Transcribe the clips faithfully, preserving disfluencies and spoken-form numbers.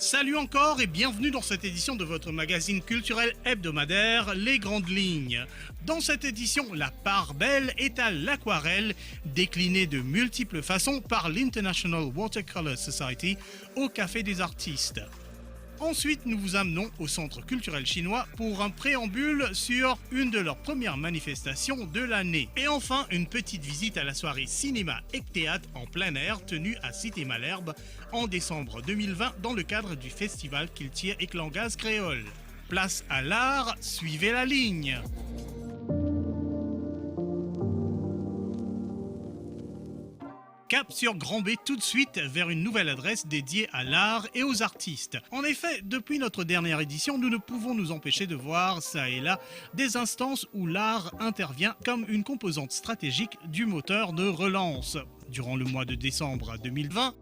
Salut encore et bienvenue dans cette édition de votre magazine culturel hebdomadaire, Les Grandes Lignes. Dans cette édition, la part belle est à l'aquarelle, déclinée de multiples façons par l'International Watercolor Society au Café des Artistes. Ensuite, nous vous amenons au Centre culturel chinois pour un préambule sur une de leurs premières manifestations de l'année. Et enfin, une petite visite à la soirée cinéma et théâtre en plein air tenue à Cité Malherbe en décembre deux mille vingt dans le cadre du festival Kiltir ek Langaz Kreol. Place à l'art, suivez la ligne. Cap sur Grand B tout de suite vers une nouvelle adresse dédiée à l'art et aux artistes. En effet, depuis notre dernière édition, nous ne pouvons nous empêcher de voir ça et là des instances où l'art intervient comme une composante stratégique du moteur de relance. Durant le mois de décembre deux mille vingt,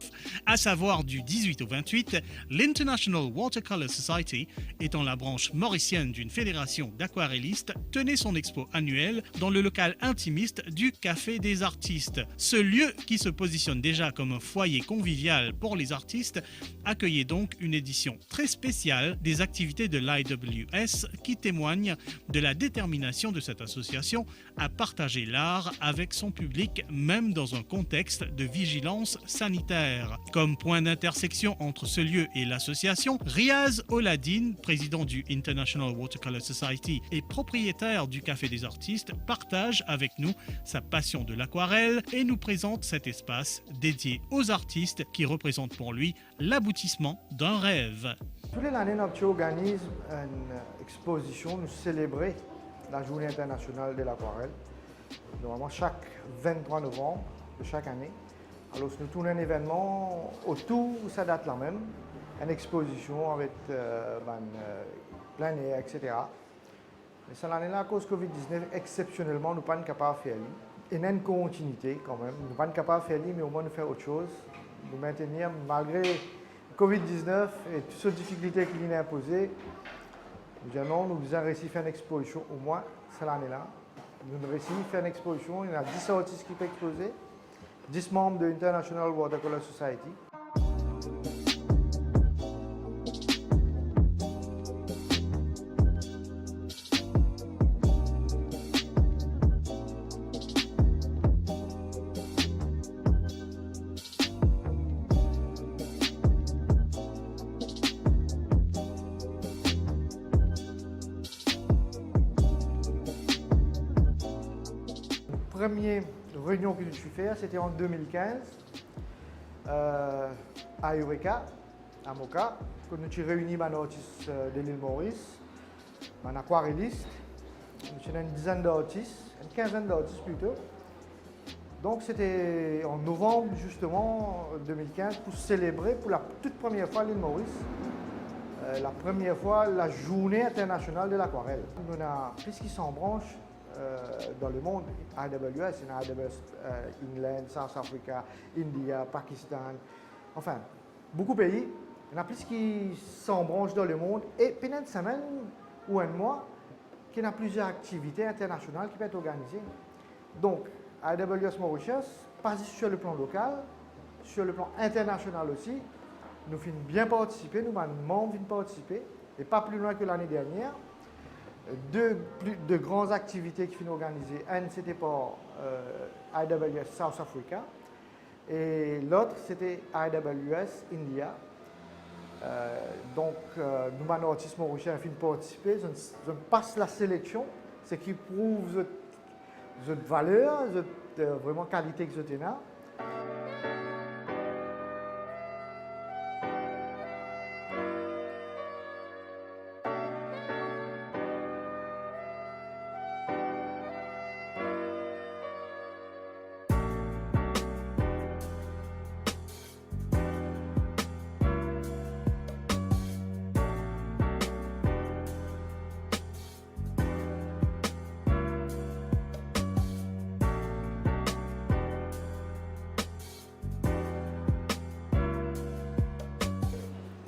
à savoir du dix-huit au vingt-huit, l'International Watercolor Society, étant la branche mauricienne d'une fédération d'aquarellistes, tenait son expo annuelle dans le local intimiste du Café des Artistes. Ce lieu, qui se positionne déjà comme un foyer convivial pour les artistes, accueillait donc une édition très spéciale des activités de l'I W S qui témoigne de la détermination de cette association à partager l'art avec son public, même dans un contexte de vigilance sanitaire. Comme point d'intersection entre ce lieu et l'association, Riaz Oladine, président du International Watercolor Society et propriétaire du Café des Artistes, partage avec nous sa passion de l'aquarelle et nous présente cet espace dédié aux artistes qui représente pour lui l'aboutissement d'un rêve. Tou le lane, nou ti organiz enn expozision, nou selebre Lazourne Internasional de Lakwarel. Normalman, sak venntrwa novanm de sak ane. Alor, nou tourn enn evennman otour sa dat la mem, enn expozision avek, eh, bann, eh, plein air, et cetera. Me sa lane la, akoz covid diznef, exsepsionelman, nou pa'nn kapav fer li. Ena enn kontinite kanmem. Nou pa'nn kapav fer li, me omwin nou fer ot soz. Nou mintenir, malgre covid diznef e tou so difikilte ki li inn inpoze, nou dir non, nou bizin resi fer enn expozision omwin sa lane la. Nou resi fer enn expozision, ena dis artis ki pe expoze. Dis manm de International Watercolor Society. Premie reynion ki nou ti fer, sete an de mil kinz, eh, a Eureka, a Moka, kot nou ti reini bann artis, eh, de Lil Moris, bann akwarelis. Nou ti ena enn dizenn dartis, enn kinzenn dartis plito. Donk, sete an novanm, zisteman, de mil kinz, pou selebre pou la tout premie fwa Lil Moris, eh, la premie fwa Lazourne Internasional de Lakwarel. Nou ena plis ki san branch, eh, dan lemond, I W S, ena I W S, eh, England, South Africa, India, Pakistan, anfin, boukou pei, ena plis ki san branch dan lemond, e pena enn semenn ou enn mwa ki ena plizier aktivite internasional ki pe et organize. Donk, I W S Mauritius, pa zis sur le plan lokal, sur le plan internasional osi, nou finn bien partisipe, nou bann manm finn partisipe, e pa pli lwin ke lane dernier, de, pli, de gran aktivite ki finn organize. Enn, sete par, eh, I W S South Africa, e lot, sete I W S India. Eh, donk, eh, nou bann artis morisien finn partisipe, zot, zot pas laseleksion, seki prouv zot, zot valer, zot, eh, vreman kalite ki zot ena.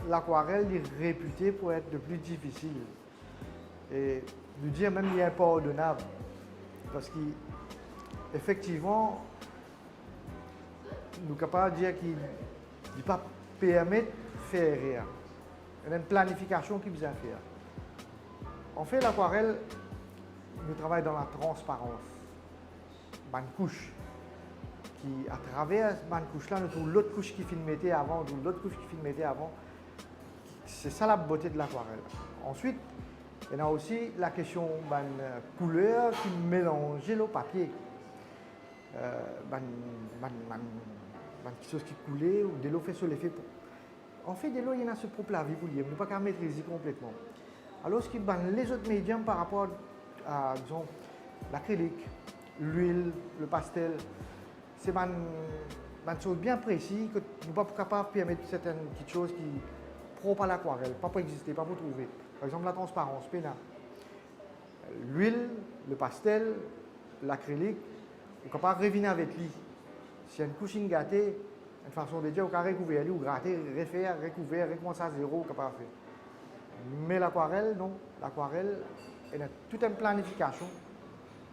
Lakwarel, li repite pou et le pli difisil. E nou dir mem li inpardonab, parski efektivman, nou kapav dir ki li pa permet fer erer. Ena enn planifikasion ki bizin fer. Anfet, lakwarel, nou travay dan latransparans. Bann kous ki, atraver bann kous la, nou trouv lot kous ki finn mete avan, nou trouv lot kous ki finn mete avan. Se sa labote de lakwarel. Answit, ena osi lakestion bann, eh, kouler ki melanze lor papie. Eh, bann, bann, bann, bann kiksoz ki koule ou delo fer so lefe. Anfet, delo ena so prop lavi pou li, nou pa kapav metriz li konpletman. Alorski bann lezot medium par rapor a, dizon, lakrilik, lwil, lepastel, se bann, bann soz bien presi ki nou pa pou kapav permet sertenn kiksoz ki prop a lakwarel, pa pou existe, pa pou trouve. Par exanp, latransparans, pena. Lwil, lepastel, lakrilik, ou kapav revinn avek li. Si enn kous inn gate, enn fason de dir, ou kapav rekouver li, ou grate, refer, rekouver, rekoumans a zero, ou kapav fer. Me lakwarel, non. Lakwarel, ena tou enn planifikasion.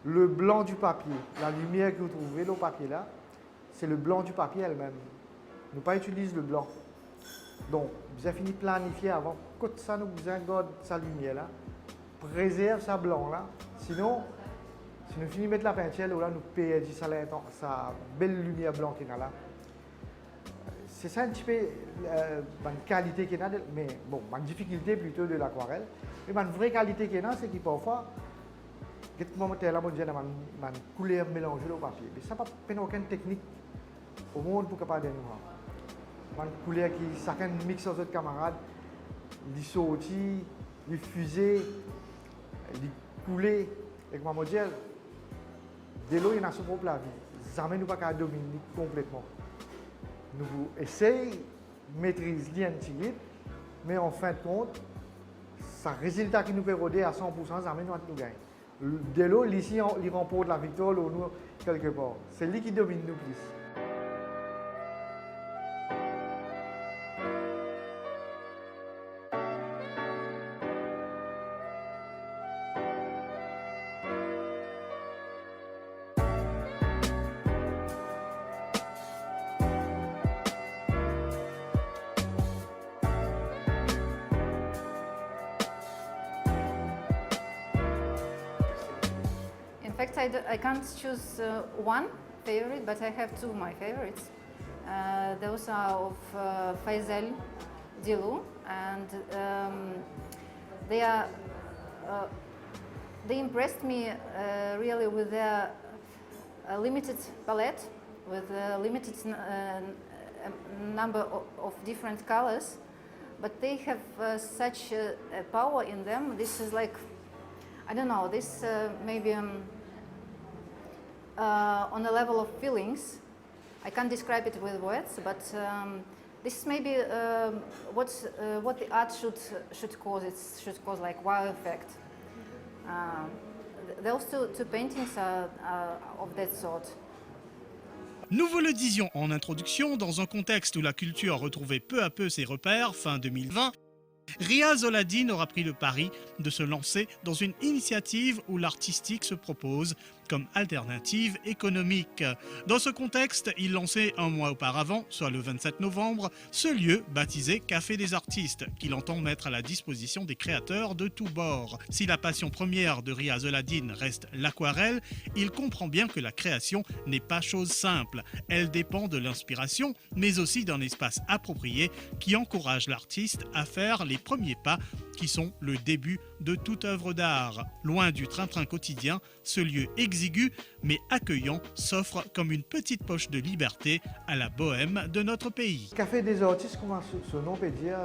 Le blanc du papier, lalimier ki ou trouve lor papie la, se le blanc du papier elle-même. Nou pa itiliz leblan. Donk, bizin fini planifie avan kot sa nou bizin gard sa limier la, prezerv sa blan la. Sinon, si nou fini met lapintir lor la, nou perdi sa lintan-, sa bel limier blan ki ena la. Se sa enn tipe, eh, bann kalite ki ena, me bon, bann difikilte plito de lakwarel. Me bann vre kalite ki ena, se ki parfwa, get kouma mo ti la, mo dir ena bann, bann kouler melanze lor papie. Me sa pa, pena okenn teknik omond pou kapav donn nou sa. Bann kouler ki sakenn mix ar zot kamarad, li sorti, li fize, li koule, e kouma mo dir, delo ena so prop lavi. Zame nou pa kapav dominn li konpletman. Nou pou esey metriz li enn tigit, me an fin de kont, sa rezilta ki nou pe rode a san pou san, zame nou, nou gagn. Delo, li si, li ranport laviktwar lor nou kelke par. Se li ki dominn nou plis. In fact, I, d- I can't choose uh, one favorite, but I have two my favorites. Uh, those are of uh, Faisal Dilou, and um, they are uh, they impressed me uh, really with their uh, limited palette, with a limited n- uh, n- um, number of, of different colors, but they have uh, such a, a power in them. This is like, I don't know, this uh, maybe um, uh, on a level of feelings. I can't describe it with words, but um, this is maybe um, what, uh, what the art should, should cause. It should cause like wow effect. Um, th- those two, two paintings are, are of that sort. Nous vous le disions en introduction, dans un contexte où la culture retrouvait peu à peu ses repères fin deux mille vingt, Riaz Oladine aura pris le pari de se lancer dans une initiative où l'artistique se propose comme alternative économique. Dans ce contexte, il lançait un mois auparavant, soit le vingt-sept novembre, ce lieu baptisé Café des artistes, qu'il entend mettre à la disposition des créateurs de tous bords. Si la passion première de Riaz Oladine reste l'aquarelle, il comprend bien que la création n'est pas chose simple. Elle dépend de l'inspiration, mais aussi d'un espace approprié qui encourage l'artiste à faire les premiers pas qui sont le début de toute œuvre d'art. Loin du train-train quotidien, ce lieu exigu mais accueillant s'offre comme une petite poche de liberté à la bohème de notre pays. Café des artistes, kouma so, so nom pe dir,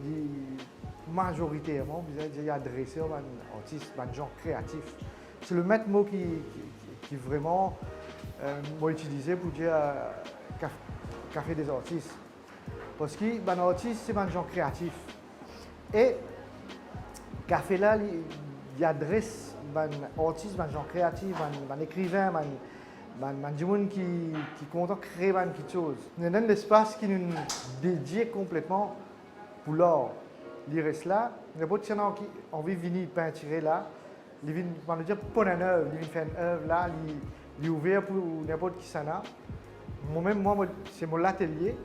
li mazoriterman, bizin dir, li adrese ar bann artis, bann zan kreatif. Se le met mo ki, ki, ki, ki vreman, eh, mo itilize pou dir, eh, kaf- Café des artistes. Parski bann artis, se bann zan kreatif. E kafe la, li, li adres bann artis, bann zan kreatif, bann, bann ekrivin, bann, bann, bann dimoun ki, ki kontan kree bann kiksoz. Nou ena enn lespas ki nou dedie konpletman pou lar. Li res la, ninport ki ena ki anvi vini pintire la, li vinn, kouma nou dir, ponn enn ev, li vinn fer enn ev la, li, li ouver pou ninport kisannla. Mwa mem, mwa, mo, se mo latelie,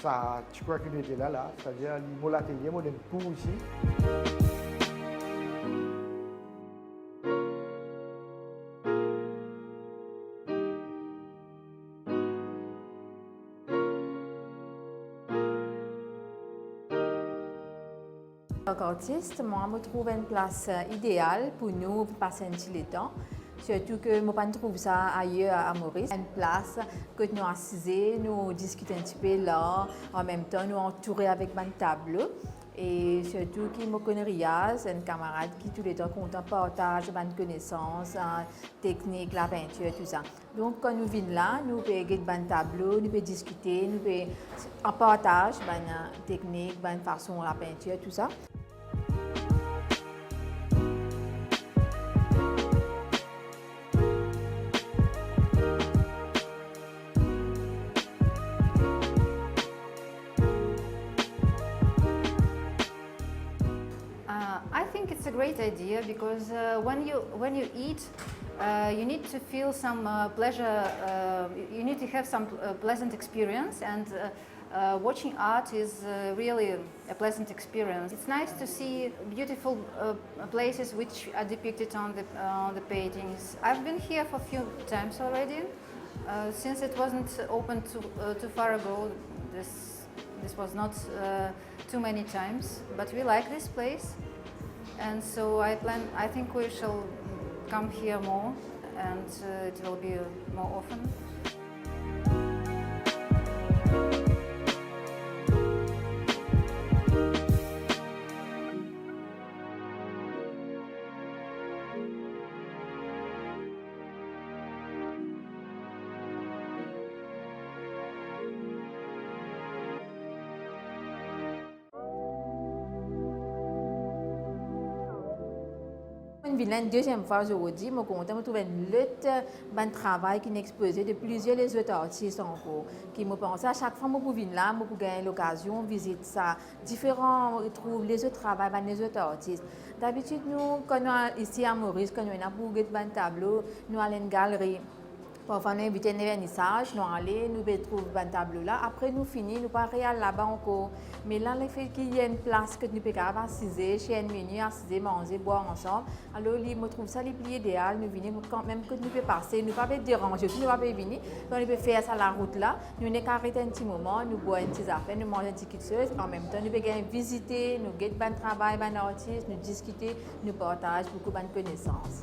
Sa ti kwin ki nou ete la, la, setadir li mo latelie, mo donn kour isi. Antank artis, mwa, mo trouv enn plas, eh, ideal pou nou pas enn ti letan. Sirtou ke mo pa'nn trouv sa ayer a, a Moris. Enn plas kot nou asize, nou diskit enn tipe lar, anmemtan nou antoure avek bann tablo. E sirtou ki mo konn Riaz, enn kamarad ki touletan kontan partaz bann konesans, eh, teknik, lapintir, tou sa. Donk, kan nou vinn la, nou pe get bann tablo, nou pe diskite, nou pe partaz bann, eh, teknik, bann fason lapintir, tou sa. Uh, I think it's a great idea because, uh, when you, when you eat, uh, you need to feel some, uh, pleasure. Uh, you need to have some, uh, pleasant experience, and, uh, uh, watching art is, uh, really a pleasant experience. It's nice to see beautiful, uh, places which are depicted on the, uh, on the paintings. I've been here for a few times already. Uh, since it wasn't open too, uh, too far ago, this, this was not, uh, too many times, but we like this place, and so I plan, I think we shall come here more, and, uh, it will be, uh, more often. Mo'nn vinn la enn deziem fwa zordi, mo kontan, mo trouv enn lot bann travay ki'nn expoze de plizier lezot artis ankor, ki mo panse a sak fwa mo pou vinn la, mo pou gagn lokazion vizit sa diferan, trouv lezot travay bann lezot artis. Dabitid nou, kan nou al isi a Moris, kan nou ena pou get bann tablo, nou al enn galeri. Parfwa nou invit enn vernisaz, nou ale, nou pe trouv bann tablo la. Apre nou fini, nou pa re al laba ankor. Me la, lefet ki ena enn plas kot nou pe kapav asize, share enn meni, asize, manze, bwar ansam, alor li, mo trouv sa li pli ideal. Nou vini, kanmem kot nou pe pase, nou pa pe deranze, nou pa pe vini, kan nou pe fer sa larout la, nou nek aret enn ti moman, nou bwar enn ti zafer, nou manz enn ti kiksoz, anmemtan nou pe gagn vizite, nou get bann travay bann artis, nou diskite, nou partaz boukou bann konesans.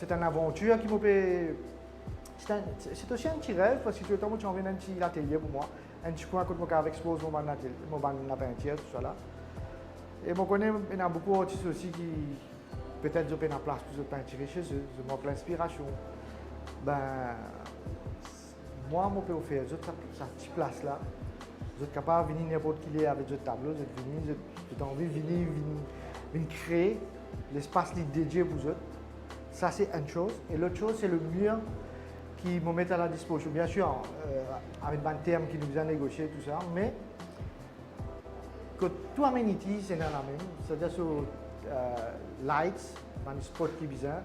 Se enn avantir ki mo pe, se enn, se, se osi enn ti rev, parski touletan mo ti anvi ena enn ti latelie pou mwa, enn ti kwin kot mo kapav expoz mo bann latel-, mo bann lapintir, tousala. E mo kone ena boukou artis osi ki, petet zot pena plas pou zot pintire se zot, zot mank linspirasion. Be, mwa, mo pe ofer zot sa, sa ti plas la. Zot kapav vini ninport ki ler avek zot tablo, zot vini, zot, zot anvi vini, vinn, vinn kree lespas li dedie pou zot. Sa se enn soz. E lot soz, se lemir ki mo met a la dispozision. Biensir, eh, avek bann term ki nou bizin negosie, tousala, me kot tou amenities ena lamem, setadir so, eh, lights, bann spot ki bizin,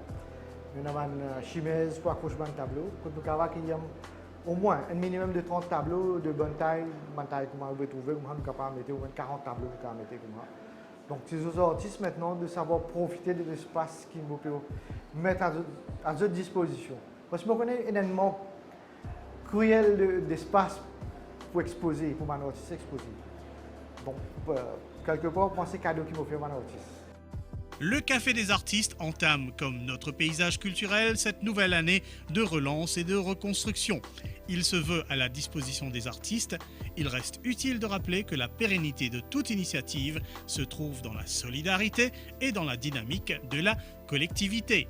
nou ena bann, eh, shimez pou akros bann tablo, kot nou kapav akeyir omwin enn minimem de trant tablo de bonn tay, bann tay kouma ou pe trouve, kouma nou kapav mete omwin karant tablo, nou kapav mete kouma. Donk, se zot artis aster de savwar profite de lespas ki mo pe met a zot, a zot dispozision. Parski mo kone ena enn mank kriel de, despas pou expoze, pou bann artis expoze. Bon, eh, kelkepar, mo panse kado ki mo fer bann artis. Le Café des Artistes entame, comme notre paysage culturel, cette nouvelle année de relance et de reconstruction. Il se veut à la disposition des artistes. Il reste utile de rappeler que la pérennité de toute initiative se trouve dans la solidarité et dans la dynamique de la collectivité.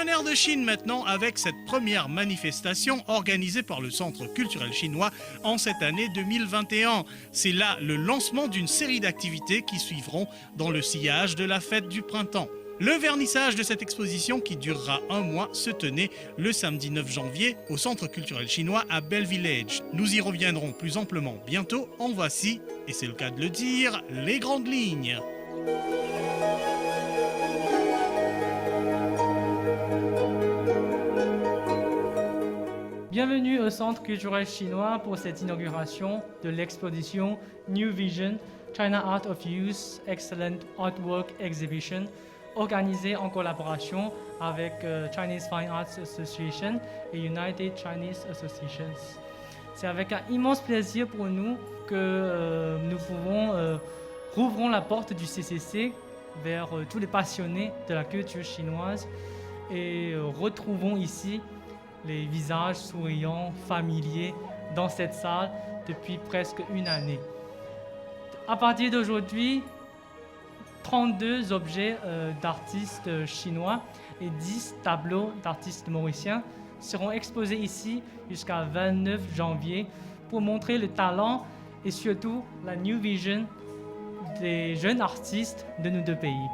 Un air de Chine maintenant avec cette première manifestation organisée par le Centre culturel chinois en cette année deux mille vingt et un. C'est là le lancement d'une série d'activités qui suivront dans le sillage de la fête du printemps. Le vernissage de cette exposition qui durera un mois se tenait le samedi neuf janvier au Centre culturel chinois à Bell Village. Nous y reviendrons plus amplement bientôt. En voici, et c'est le cas de le dire, les grandes lignes. Bienvenue au Centre culturel chinois pour cette inauguration de l'exposition New Vision, China Art of Use Excellent Artwork Exhibition, organisée en collaboration avec, euh, Chinese Fine Arts Association et United Chinese Associations. C'est avec un immense plaisir pour nous que, euh, nous pouvons, euh, rouvrons la porte du C C C vers, euh, tous les passionnés de la culture chinoise et, euh, retrouvons ici les visages souriants, familiers dans cette salle depuis presque une année. À partir d'aujourd'hui, trente-deux objets, euh, d'artistes, euh, chinois et dix tableaux d'artistes mauriciens seront exposés ici jusqu'à vingt-neuf janvier pour montrer le talent et surtout la new vision des jeunes artistes de nos deux pays.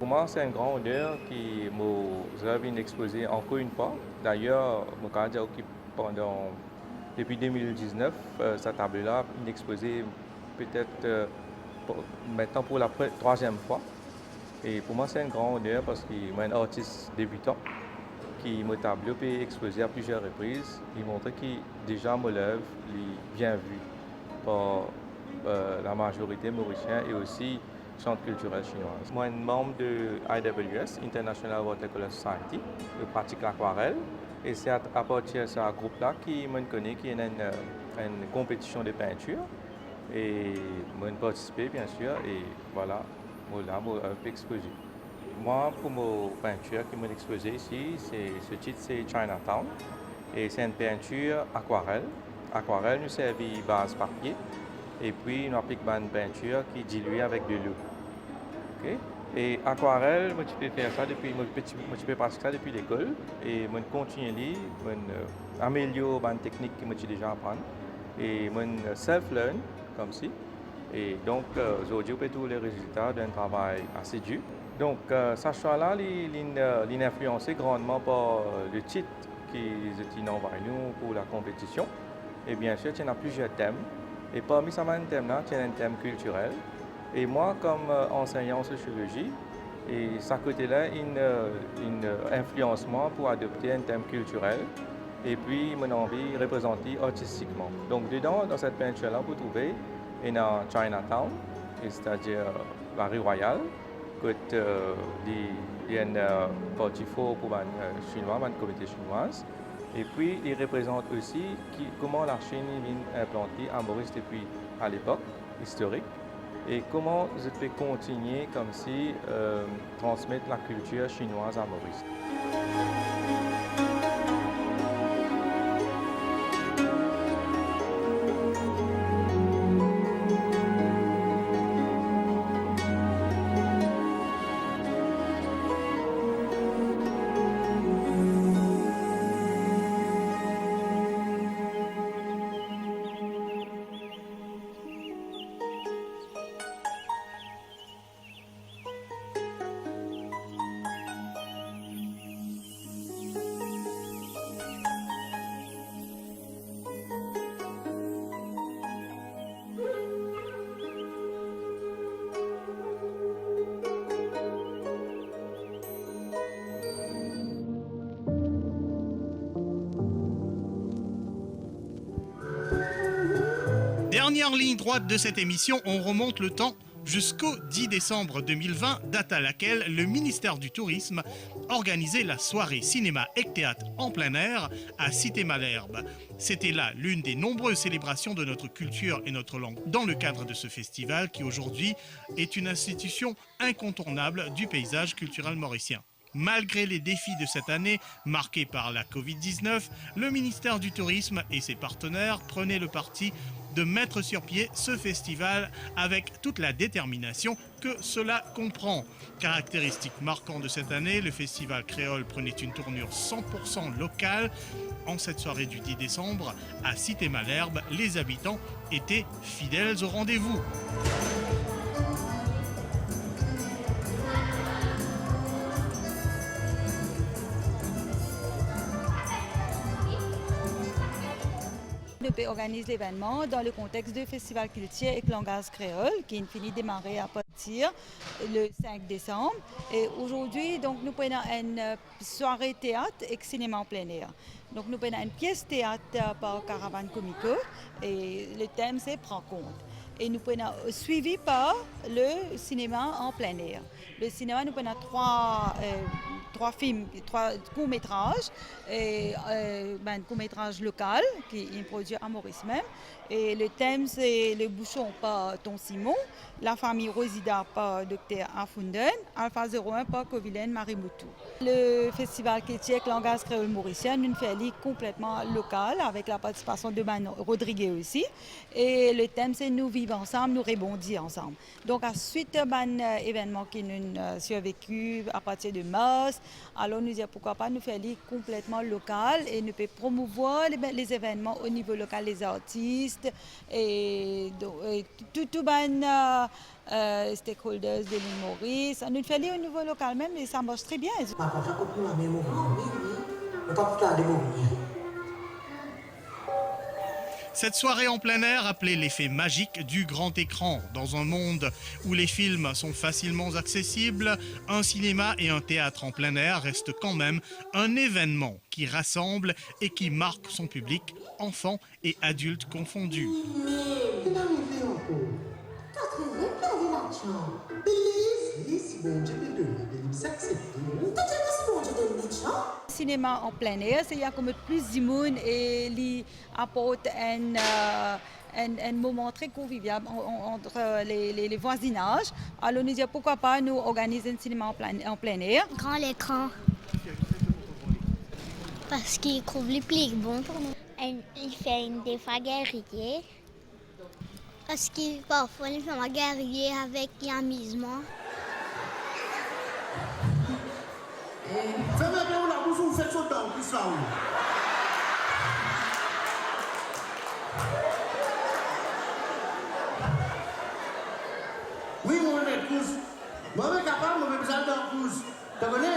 Pou mwa, se enn gran oner ki mo zrev vinn expoze ankor enn fwa. Dayer, mo kapav dir ki pandan, depi de mil diznef, eh, sa tablo la inn expoze petet, eh, pou, mintnan pou la pre-, trwaziem fwa. E pou mwa, se enn gran oner parski mo enn artis debitan ki mo tablo pe expoze a plizier repriz. Li montre ki deza mo lev li bien vi par, eh, lamazorite Morisien e osi Centre Culturel Chinois. Mo enn manm de I W S, International Watercolor Society. Mo pratik lakwarel e se a, apartir sa group la ki mo kone ki ena enn, eh, enn konpetision de pintir. E mo partisipe, bien sir, e vwala, mo la, mo, eh, pe expoze. Mwa, pou mo pintir ki mo expoze isi, se, so tit se Chinatown, e se enn pintir akwarel. Akwarel, nou servi baz papie, epi nou aplik bann pintir ki dilwi avek delo. Ok? E akwarel, mo ti pe fer sa depi, mo pe ti, mo ti pe pratik sa depi lekol, e mo kontigne li, mo, eh, amelior bann teknik ki mo ti deza aprann, e mo, eh, self-learn, koumsi. E donk, eh, zordi ou pe trouv lerezilta dan enn travay ase dir. Donk, eh, sa swa la, li, li, eh, li inflianse grandman par, eh, le tit ki zot inn anvway nou pou lakonpetision. E bien sir, ti ena plizier tem. E parmi sa bann tem la, ti ena enn tem kiltirel. E mwa, kom, eh, ansegnan sosiolozi, e sa kote la inn, eh, inn, eh, inflians mwa pou adopte enn tem kiltirel, epi mo anvi reprezant li artistikman. Donk, dedan, dan set pintir la, pou trouve, ena Chinatown, e setadir Lari Rwayal, kot, eh, li, li enn, eh, parti for pou bann, eh, Sinwa, bann kominote sinwaz. Epi, li reprezant osi ki, kouma Lasinn inn vinn inplant li a Moris depi a lepok istorik, e kouma zot pe kontigne koumsi, eh, transmet lakiltir sinwaz a Moris. Dernière ligne droite de cette émission, on remonte le temps jusqu'au dix décembre deux mille vingt, date à laquelle le ministère du Tourisme organisé la soirée cinéma et théâtre en plein air à Cité Malherbe. C'était là l'une des nombreuses célébrations de notre culture et notre langue dans le cadre de ce festival qui aujourd'hui est une institution incontournable du paysage culturel mauricien. Malgré les défis de cette année marquée par la covid dix-neuf, le ministère du Tourisme et ses partenaires prenaient le parti de mettre sur pied ce festival avec toute la détermination que cela comprend. Caractéristique marquante de cette année, le festival créole prenait une tournure cent pour cent locale. En cette soirée du dix décembre, à Cité Malherbe, les habitants étaient fidèles au rendez-vous. Nou pe organiz levennman dan le kontex de Festival Kiltir ek Langaz Kreol, ki fini demare apartir le cinq décembre. E azordi, donk, nou pou ena enn, euh, soirée théâtre ek cinéma en plein air. Donk, nou pou ena enn pies teat, euh, par Caravane Comico, e le tem se Pran kont. E nou pou ena, euh, swivi par le cinéma en plein air. Le cinéma, nou pou ena trwa, euh, trwa film, trwa kourmetraz, e, euh, bann kourmetraz lokal ki inn prodwir a Moris mem. E le tem se Le bouchon par Ton Simon, La famille Rosida par Docteur Afunden, Alpha zéro un par Covilaine Marie Moutou. Le Festival Kiltir ek Langaz Kreol Morisien, nou fer li konpletman lokal, avek la partisipasion de bann Rodrige osi. E le tem se Nou viv ansam, nou rebondi ansam. Donk, a swit bann, euh, evennman ki nou, euh, sirveki apartir de mars, alor nou dir, pourquoi pas nou fer li konpletman lokal e nou pe promouvwar le, les événements au niveau local, les artistes e, don, e tou, tou bann, euh, euh, stakeholders de l'île Maurice. Nou fer li o nivo lokal mem e sa mars tre bien. Par kont, sa kot nou lame moman, wi, wi. Nou pa pou tarde moman. Cette soirée en plein air appelait l'effet magique du grand écran. Dans un monde où les films sont facilement accessibles, un cinéma et un théâtre en plein air restent quand même un événement qui rassemble et qui marque son public, enfants et adultes confondus. Inn arive ankor. Katrezem, katrezem, ladan. Belize, si Bondie pe donn li, Belize aksepte, wi. Katrezem, si Bondie donn li, ladan. Cinéma en plein air, se li akomod plis dimoun e li aport enn, euh, enn, enn moman tre konvivial an, an, ant, euh, le, le, le vwazinaz. Alor nou dir, pourquoi pas nou organiz enn cinéma en plein, en plein air. Gran lekran. Parski trouv li pli bon pou nou. Enn, li fer enn defwa gagn ri. Parski parfwa li fer mwa gagn ri avek lamizman. Ferme bien ou labous, ou fer sot dan kous la, ou. Wi, mo met kous. Mo pe kapav, mo pe bizin dan kous. To kone?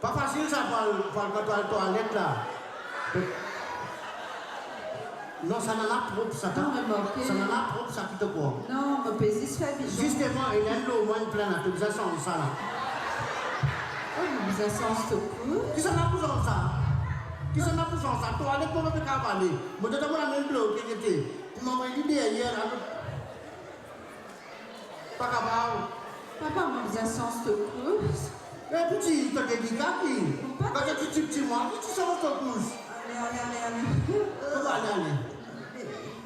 Pa fasil sa pou al, pou al, pou al twalet la. Non, sa nana prop sa, ta. Non, me manke. Sa nana prop sa ki to krwar. Non, mo pe zis fer bizin. Zisteman, ena enn lor mwa inn plin la, to bizin sanz sa la. Oh, mo bizin sanz to kous. Kisannla pou sanz sa? Kisannla pou sanz sa? Twalet mo pe kav ale. Mo to, to mo la mem bloke gete. Pou mo anvoy li deryer la. Pa kapav. Papa, mo bizin sanz to kous. Me piti, to delika ki? Papa. Kan to ti tipti, mwa ki ti sanz to kous. Ale, ale, ale, ale. Eh, ale, ale.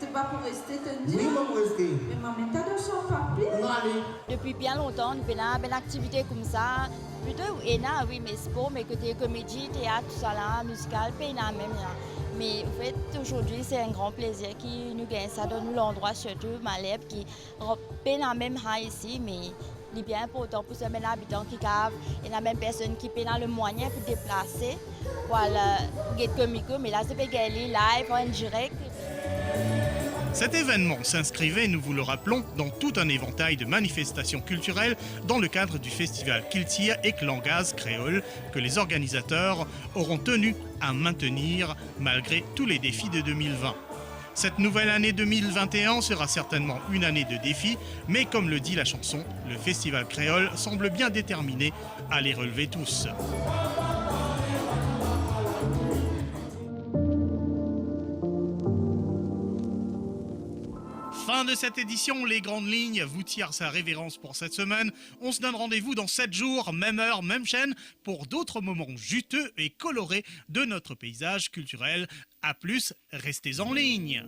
To pa pou reste, to dir? Wi, mo pou reste. Me mami, ta donn sa papi. Non, ale. Depi bien lontan, nou pena bann aktivite koumsa. Plito ena, wi, me spor, me kote komedi, teat, tousala, mizikal, pena mem la. Me, anfet, azordi, se enn gran plezir ki nou gagn sa dan nou landrwa, sirtou Malherbe, ki pena mem hal isi, me li bien inportan pou sa bann abitan ki kav, ena mem personn ki pena lemwayin pou deplase, pou al, euh, get Comico, me la, zot pe gagn li live, an direk. Cet événement s'inscrivait, nous vous le rappelons, dans tout un éventail de manifestations culturelles dans le cadre du festival Kiltir ek Langaz Kreol que les organisateurs auront tenu à maintenir malgré tous les défis de deux mille vingt. Cette nouvelle année deux mille vingt et un sera certainement une année de défis, mais comme le dit la chanson, le Festival Créole semble bien déterminé à les relever tous. Fin de cette édition, Les Grandes Lignes vous tire sa révérence pour cette semaine. On se donne rendez-vous dans sept jours, même heure, même chaîne, pour d'autres moments juteux et colorés de notre paysage culturel. À plus, restez en ligne.